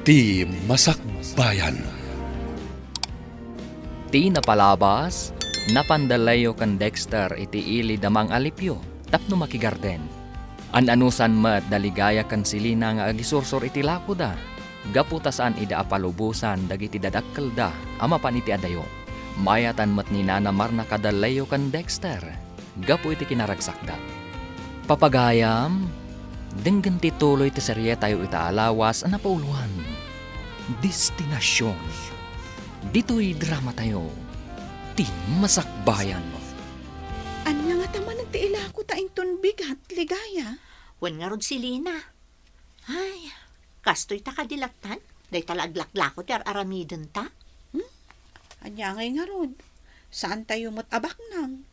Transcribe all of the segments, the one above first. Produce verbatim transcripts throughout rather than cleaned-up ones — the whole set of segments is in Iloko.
Ti Masakbayan. Ti napalabas, napan da Leo ken Dexter iti ili da Mang Alipio tapno makigarden. An-anusan met da Ligaya ken Selina nga agisursor iti lakoda, gapu ta saan ida a palubosan dagiti dadakkelda a mapan iti adayo. Mayatan met ni Nana Marna kada Leo ken Dexter gapu iti kinaragsakda. Papagayam, denggen ti tuloy ti serietayo ita a lawas a napauloan, Destinacion. Ditoy dramatayo, Ti Masakbayan. Ania ngata manen ti ilakota inton bigat, Ligaya? Wen ngarud, Selina. Ay, kastoy ta kadi lattan? Dayta la aglaklako ti ar-aramidenta? Hmm? Ania ngay ngarud? Saantayo met a baknang.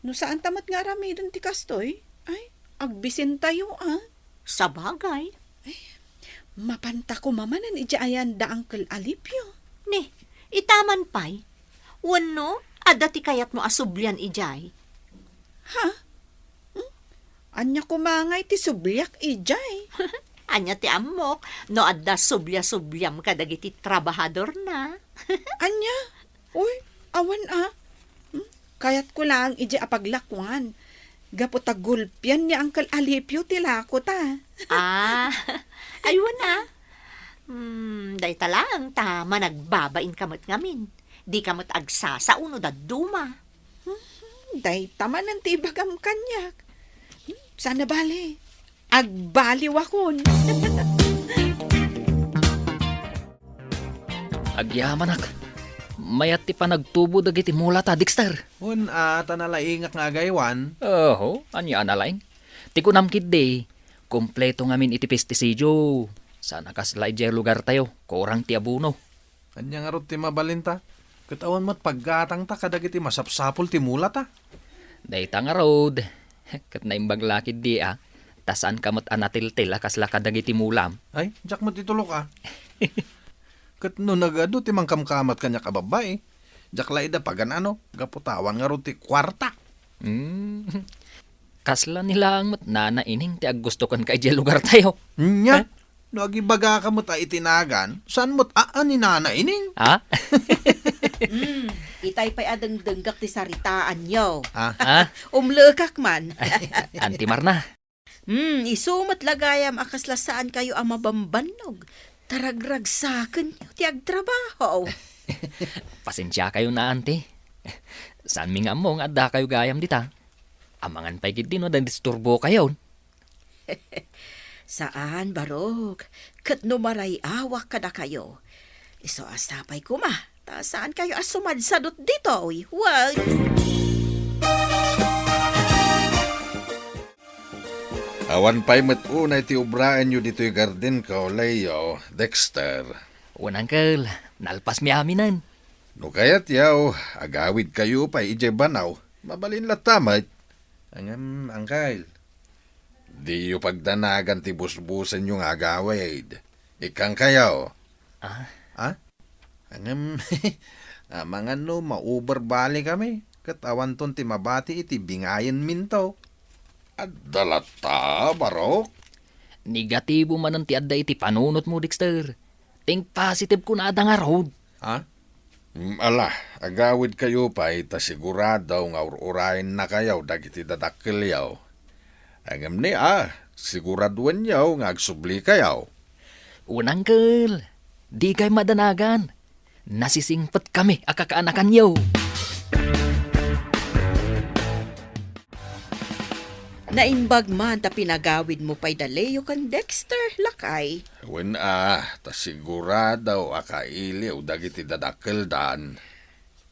No saanta met nga aramiden ti kastoy, ay, agbisintayo, a. Sabagay. Ay, mapanta koma manen idiay ayan da Uncle Alipio. Ni, ita man pay. Wenno, adda ti kayatmo a sublian idiay? Ha? Hmm? Ania koma ngay ti subliak idiay? Ania ti ammok no adda sublia-subliam kadagiti trabahadorna? Ania? Uy, awan a. Hmm? Kayatko laeng idiay a paglakuan. Gapu ta gulpian ni Uncle Alipio ti lakota. Ah, aywan a. Hmm, dayta laeng ta managbabain ka met ngamin. Di ka met agsasao no dadduma. Hmm, dayta manen ti ibagam kaniak. Hmm, saan a bale. Agbaliwakon. Agyamanak. Mayat ti panagtubo dagiti mulata, Dexter. Wen a, ta nalaingak nga agaywan. Oho, ania a nalaing? Ti kunam ketdi, kompleto ngamin iti pestisidio. Saan a kasla idiay lugartayo, kurang ti abono. Ania ngarud ti mabalinta? Ket awan met paggatangta kadagiti masapsapul ti mulata. Dayta ngarud, ket naimbag la ketdi a, ta saanka met a natiltil a kasla kadagiti mulam. Ay, diak met itulok a. Ket no nagadu ti mangkamkamat kaniak a babbai, diak la ida pagan-ano, gapu ta awan ngarud ti kuarta. Hmm. Kasla ni laeng met Nana Ining ti aggusto kenka idiay lugartayo. Nia? Eh? No agibagaka met a iti nagan, saan met a, a ni Nana Ining? Ha? Hmm, itay pay a dengdenggak ti saritaanyo. Ha? Ha? Umlekak man. Anti Marna. Hmm, isu met la gayam a kasla saankayo a mabambannog. Taragragsakenyo ti agtrabaho. Pasensiakayon a, Anti. Saanmi nga ammo nga addakayo gayam dita. Amangan pay ketdi no nadisturbokayon. Saan, barok. Ket no maray-awak kadakayo, isu a sapay koma, ta saankayo a sumadsadot ditoy. Wen. Awan pay met unay ti obraenyo ditoy gardenko, Leo, Dexter. Wen, Uncle. Nalpasmi aminen. No kayatyo, agawidkayo pay idiay banaw. Mabalin latta met. Ngem, Uncle, diyo pagdanagan ti busbusenyo nga agawid. Ikkankayo. Ah? Ha? Ngem, amangan no ma-over bali kami, ket awanton ti mabati iti bingayenminto. Adda latta, barok? Negatibo manen ti adda iti panunotmo, Dexter. Think positive kunada ngarud. Ha? Mm, ala, agawidkayo pay ta sigurado nga ur-urayennakayo dagiti dadakkelyo. Ngem ni a, siguraduenyo nga agsublikayo. Wen, Uncle, dikay madanagan. Nasisingpetkami a kakaanakanyo. Naimbag man ta pinagawidmo pay da Leo ken Dexter, lakay. Wen a, ta sigurado a kailiw dagiti dadakkeldan.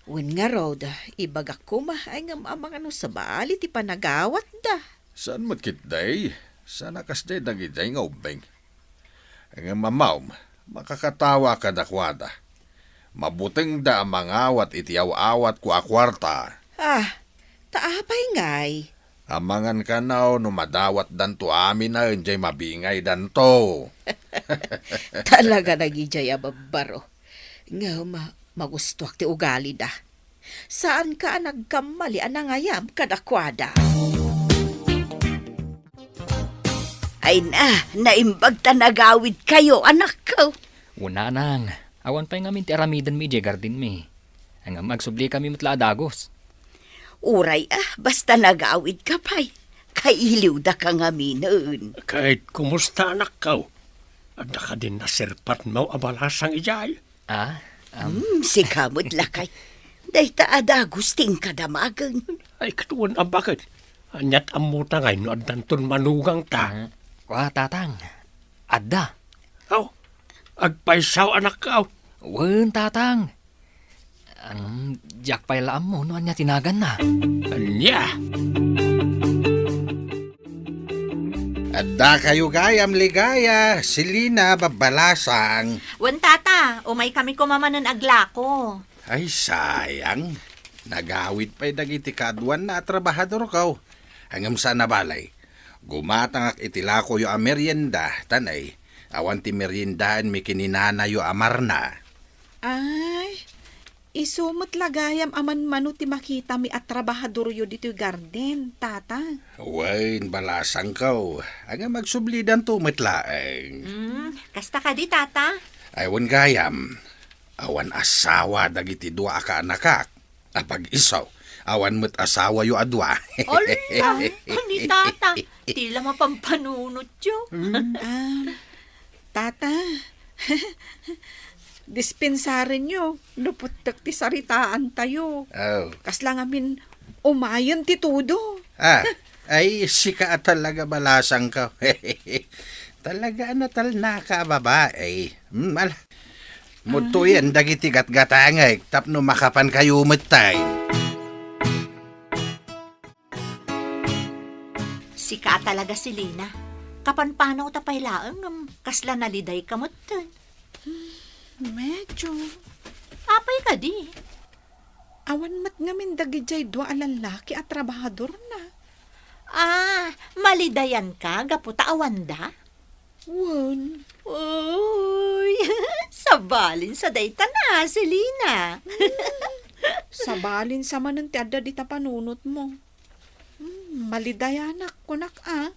Wen ngarud, ibagak koma, ay ngem amangan no sabali ti panagawatda. Saan met ketdi? Saan a kasdi dagidiay nga ubbing? Ngem ammom, makakatawa kadakuada. Mabutengda a mangawat iti aw-awatko a kuarta. Ah, ta apay ngay? Amangan kano no madawatdanto aminen jay mabingaydanto. Talaga nagidiay a babbaro. Ngem magustuak ti ugalida. Saanka a nagkammali a nangayab kadakuada. Ay na, naimbag ta nagawidkayo, anakko. Wen, nanang, awan pay ngamin ti aramidenmi idiay gardenmi. Ngem agsublikamin met la a dagus. Uray a, basta nagawidka pay. Kailiwdaka ngaminen. Ket kumusta, anakko? Adda kadin naserpatmo a balasang idiay? Ah, am. Hmm, sika met lakay. Dayta a dagus ti inka damagen. Ay, ket wen a baket. Aniat ammota ngay no addanton manugangta? Ah, wa, tatang. Adda. Aw, agpaysaw, anakko. Wen, tatang. Ang diak pay la ammo no ania ti naganna. Ania? Adda kayo gayam, Ligaya, Selina, Babalasang. Wen, tata, umay kami koma manen aglako. Ay, sayang. Nagawid pay dagiti kaaduanna a trabahadorko. Ngem saan a balay. Gumatangak iti lakoyo a merienda, tan ay, awan ti meriendaenmi ken ni nanayo a Marna. Ay, isu met la gayam a manmano ti makitami a trabahadoryo ditoy garden, tata. Wen, balasangko. Ngem agsublidanto met laeng. Mm, kasta kadi, tata? Ay, wen gayam. Awan asawa dagiti dua a kaanakak. Apag-isu, awan met asawayo a dua. Ala, ni tata, ti la mapampanunotyo. Mm. Ah, tata, dispensarenyo, no puttek ti saritaantayo. Oh. Kasla ngamin umayen ti tudo. Ah, ay, sika a talaga, balasangko. Talaga a natalnaka a babai. Mm, ala. Mudtoyen dagiti gatgatangek tapno makapankayo metten. Sika a talaga, Selina. Kapanpanawta pay laeng ngem kasla nalidayka metten. Hmm, medyo. Apay kadi? Awan met ngamin dagidiay dua a lallaki a trabahadorna. Ah, malidayanka gapu ta awanda? Wen. Uy, sabalinsa dayta na, Selina. Hmm, sabalinsa manen ti adda dita panunotmo. Hmm, malidayanak, kunak a.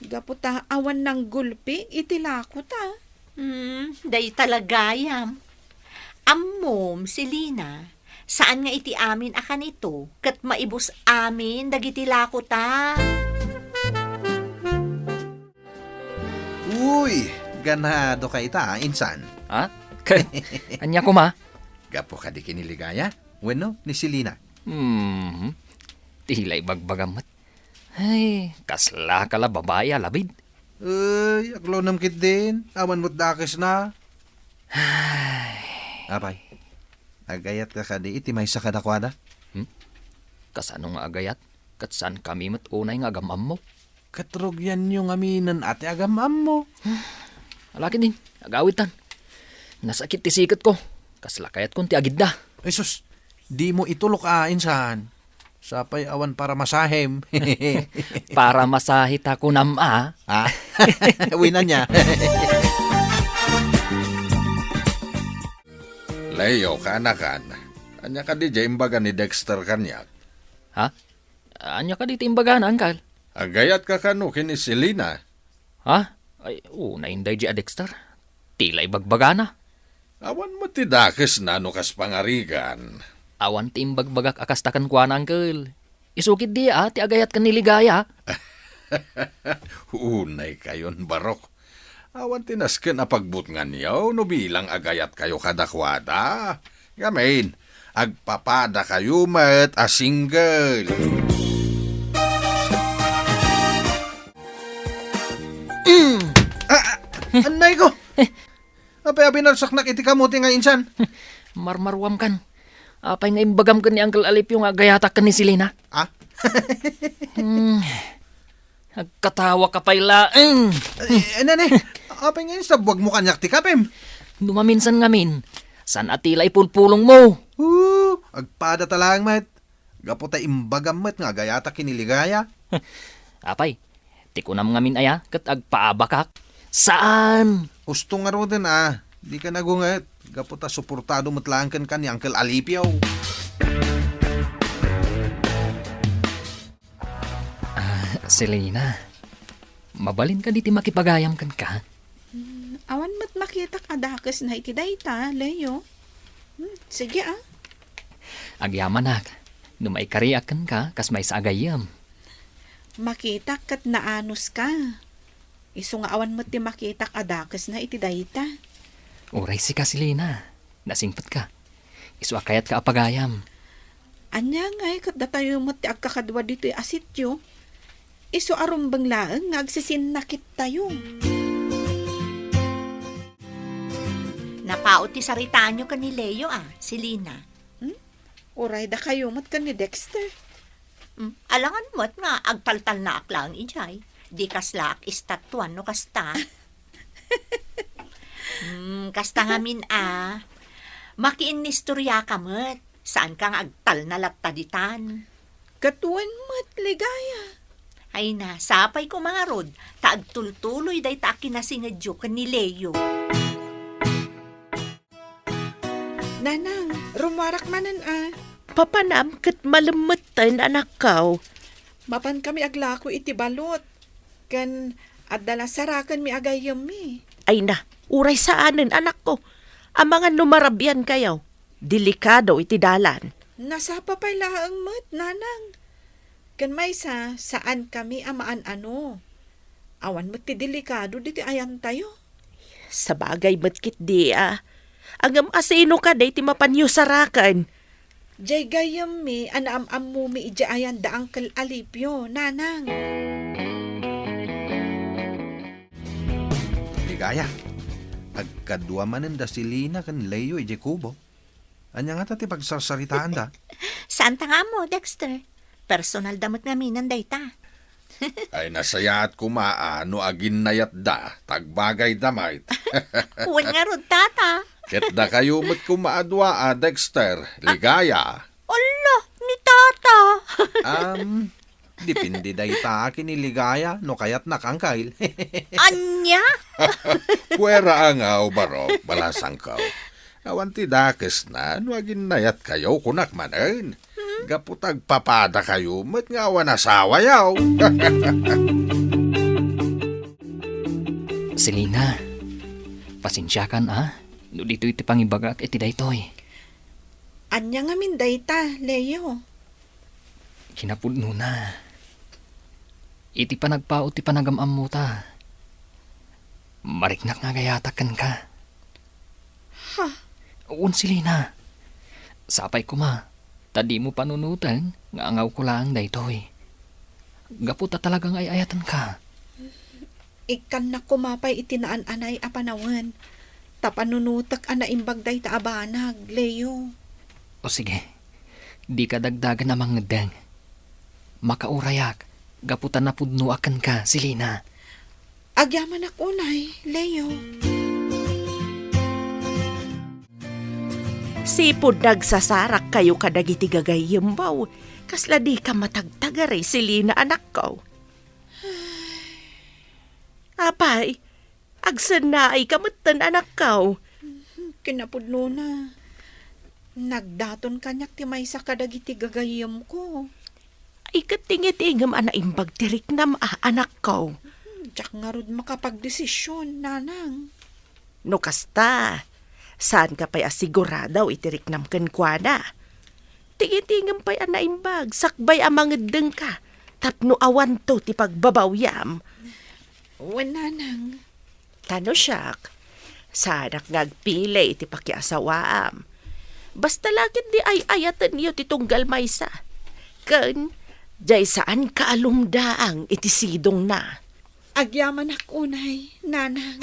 Gapu ta awan nanggulpi iti lakota. Hmm, dayta la gayam. Ammom, Selina, saan nga iti amin a kanito ket maibus amin dagiti lakota. Uy, ganado ka ita, insan. Ha? Ket, ania koma? Gapu kadi ken ni Ligaya? Wenno, ni Selina? Hmm, ti la ibagbagam met. Ay, kasla ka la babai a labid. Ay, aglunem ketdin. Awan met dakesna. Ay. Apay, agayatka kadi iti maysa kadakuada? Hmm? Kasano nga agayat? Ket saan kami met unay nga agam-ammo? Ket rugianyo ngaminen a ti agam-ammo. Ala ketdin, agawidtan. Nasakit ti siketko. Kasla kayatkon ti agidda. Ay sus, dimo itulok a, insan. Sapay awan paramasahem. Paramasahe ta kunam a. Ah? Wen ania? Leo, kaanakan, ania kadi diay imbaga ni Dexter kaniak? Ha? Ania kadi ti imbagana, Uncle? Agayatka kano ken ni Selina? Ha? Ay, unay daydiay a Dexter. Ti la ibagbagana. Awan met ti dakesna no kas pangarigan. Awan ti imbagbagak a kasta kenkuana, Uncle. Isu ketdi a ti agayat ken ni Ligaya. Unaykayon, barok. Awan ti nasken a pagbutnganyo no bilang agayatkayo kadakuada. Ngamin, agpapadakayo met a single. Mm. Ah, ah, annay ko! Apay a binarsaknak iti kamote nga insan? Marmaruamkan. Apay nga imbagam ken ni Uncle Alipio nga agayatak ken ni Selina? Ah? Hmm. Agkatawa ka pay laeng. Eh, nene, apay nga insabwagmo kaniak ti kapem? No maminsan ngamin, saan a ti la ipulpulongmo? Oo, agpada ta laeng met. Gapu ta imbagam met nga agayatak ken ni Ligaya. Apay, ti kunam ngamin aya ket agpaabakak? Saan! Husto ngaruden a, dika nagunget. Gapu ta suportado met laeng kenka ni Uncle Alipio. Ah, Selina, mabalin kadi ti makipagayam kenka? Mm, Awan met makitak a dakesna iti dayta, Leo. Hmm, sige, ah. Agyamanak, no maikariak kenka, kas maysa a gayyem. Makitak ket naanuska. Isu nga awan met ti makitak a dakesna iti dayta. Uray sika, Selina. Nasingpetka. Isu a kayatka a pagayam. Ania ngay ket datayo met ti agkakadua ditoy a sitio? Isu a rumbeng laeng nga agsisinnakittayo. Napaot ti saritaanyo ken ni Leo, a, Selina. Hmm? Uray dakayo met ken ni Dexter. Hmm, alangan met nga agtaltalnaak laeng idiay. Di kaslaak istatuan no kasta. Hmm, kasta ngamin a. Makiinnistoriaka met. Saanka nga agtalna latta ditan. Ket wen met, Ligaya. Ay na, sapay koma ngarud, ta agtultuloy dayta a kinasingedyo ken ni Leo. Nanang, rummuarak manen a. Papanam ket malemmetten, anakko. Mapankami aglako iti balot. Ken adda la sarakenmi a gayyemmi. Ay na, uray saanen, anakko. Amangan no marabiankayo. Delikado iti dalan. Nasapa pay laeng met, nanang. Ken maysa, saankami a maan-ano. Awan met ti delikado ditoy ayantayo. Sabagay met ketdi a. Ngem asino kadi ti mapanyo saraken? Diay gayyemmi a naam-ammomi idiay ayan da Uncle Alipio, nanang. Ligaya, agkadua manen da Selina ken Leo idiay kubo. Ania ngata ti pagsarsaritaanda? Saanta nga ammo, Dexter. Personalda met ngaminen dayta. Ay, nasayaat koma a no aginnayatda, ta agbagayda met. Wen ngarud, tata. Ket dakayo met koma a dua a Dexter, Ligaya. Ala, ni tata. Um, depende dayta ken ni Ligaya no kayatnak, Uncle. Ania? Puera a nga, o Barok, balasangko. Awan ti dakesna no aginnayatkayo, kunak manen. Hmm? Gapu ta agpapadakayo met nga awan asawayo. Selina, pasensiakan a, no ditoy ti pangibagak iti daytoy. Ania ngamin dayta, Leo? Kinapudnona, iti panagpaut ti panagam-ammota, mariknak nga agayatak kenka. Ha? Wen, Selina. Sapay koma, ta dimo panunoten nga angawko laeng daytoy. Gapu ta talaga nga ay-ayatenka. Ikkannak koma pay iti naan-anay a panawen, ta panunotek a naimbag dayta a banag, Leo. O sige, dika dagdagen a mangeddeng. Makaurayak gapu ta napudnoak kenka, Selina. Agyamanak unay, Leo. Sipud nagsasarakkayo kadagiti gagayyemmo, kasla dika matagtagari, Selina, anakko. Apay, agsennaayka metten, anakko. Kinapudnona, nagdaton kaniak ti maysa kadagiti gagayyemko. Ay, ket tingitingem a naimbag ti riknam a, anakko. Diak ngarud makapagdesisyon, nanang. No kasta, saanka pay a sigurado iti riknam kenkuana. Tingitingem pay a naimbag, sakbay a mangeddengka, tapno awanto ti pagbabawyam. Wen, nanang. Ta no siak, saanak nga agpili iti pakiasawaam. Basta la ket di ay-ayatenyo ti tunggal maysa. Ken, diay saanka a lumdaang iti sidongna. Agyamanak unay, nanang.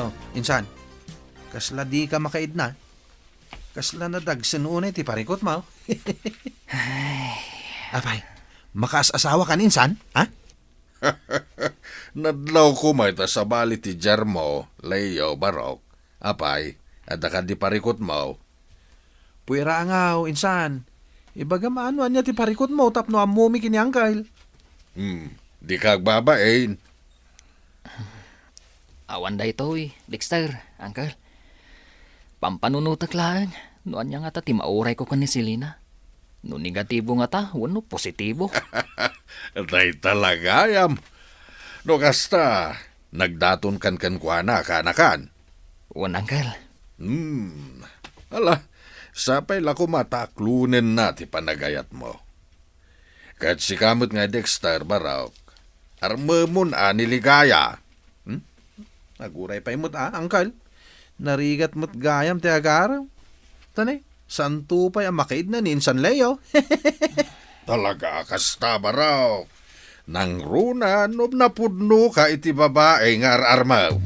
Oh, insan. Kasla dika makaidna? Kasla nadagsen unay ti parikutmo? Ay. Apay, makaas-asawakan insan, ha? Nadlaw koma ita sabali ti Jermo, Leo, Barok. Apay, adda kadi parikutmo? Puera a ngaw, insan. Ibagam no ania ti parikutmo tapno ammomi ken ni Uncle. Hmm, dika agbabain. Awan daytoy, Dexter, Uncle. Pampanunotek laeng no ania ngata ti maurayko ken ni Selina. No negatibo ngata wenno positibo. Dayta la gayam. No kasta, nagdaton kan kenkuana, kaanakan? Wen, Uncle. Hmm. Ala, sapay la koma ta aklonenna ti panagayatmo. Ket sika met nga Dexter, Barok, armemon a ni Ligaya. Hmm? Aguray pay met a, Uncle. Narigat met gayam ti agarem. Tani, santo pay a makaidna ni insan Leo. Talaga a kasta, Barok. Nangruna no napudnoka iti babai nga ar-armew.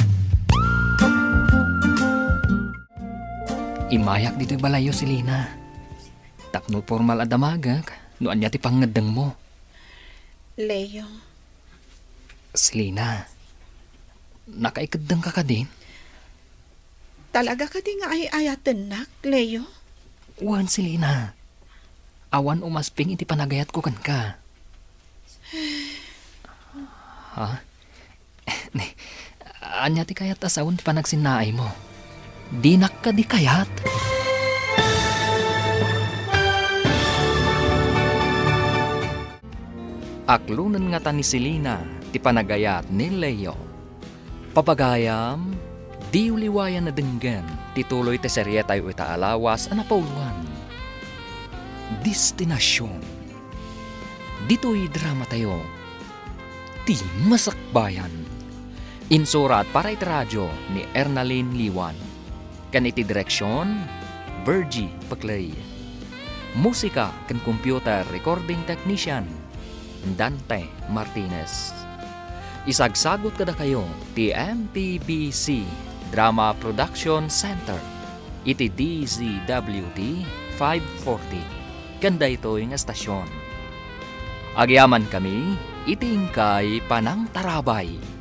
Immayak ditoy balayyo, Selina. Tapno pormal a damagek no ania ti pangngeddengmo. Leo. Selina, nakaikeddengka kadin? Talaga kadi nga ay-ayatennak, Leo? Wen, Selina. Awan umasping iti panagayatko kenka. Ha? Ania ti kayat a sawen ti panagsinnaaymo? Dinak kadi kayat? Aklonen ngata ni Selina ti panagayat ni Leo. Papagayam, diyo liwayan a denggen ti tuloy ti serietayo ita a lawas a napauluan. Destinasion. Ditoy dramatayo, Ti Masakbayan. Insurat para iti radio ni Ernalyn Liwan. Ken iti direksion, Virgie Peclay. Musika ken computer recording technician, Dante Martinez. Isagsagut kadakayo ti M P B C Drama Production Center iti D Z W T five forty ken daytoy nga estasion. Agyamankami iti inkay panangtarabay.